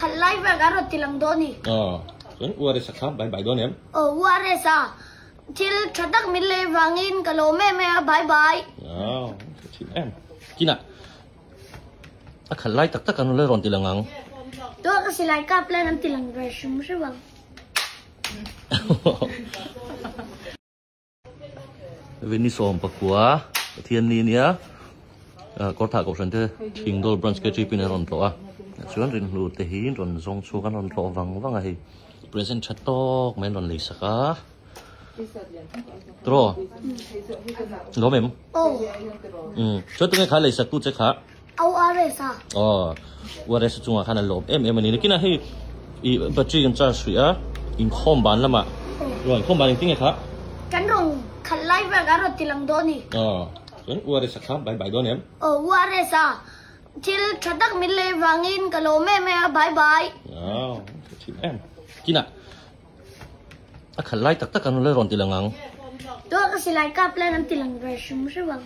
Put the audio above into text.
Khalh lai vel a rawn ti lang dawn ni. Aw, chuan URS a kha bye bye dawn em? Aw, URS a thil tha tak min lei vangin ka lawm em em a, bye bye. Aw, ka thin em. Kinah a khalh lai tak tak an rawn ti lang ang. Tuah ka silai kap lan an ti lang ve hrim hrim ang. Vini 14 Pathian ni nia Kawrthah Kohhran te Thingdawl Branch KTP in a rawn tlawh a chuan rinhlu te hi rawn zawng chhuak an rawn tlawh vang vang a hei present tha tawk mai an rawn lei sak a tiraw lawm em chuan tunge kha lei sak tu che kha ORS a aw ORS chungah khan a lawm em em a ni nakinah hei ih battery kan charge hrih a inkhawm ban lamah rawn inkhawm ban engtin nge kha kan rawn khalh lai vel a rawn ti lang dawn a ni aw chuan ORS a kha bye bye dawn em aw ORS a thil tha tak min lei vangin ka lawm em em a bye bye aw ka thin em kinah a khalh lai tak tak an rawn ti lang ang tuah ka silai kap lan an ti lang ve hrim hrim ang.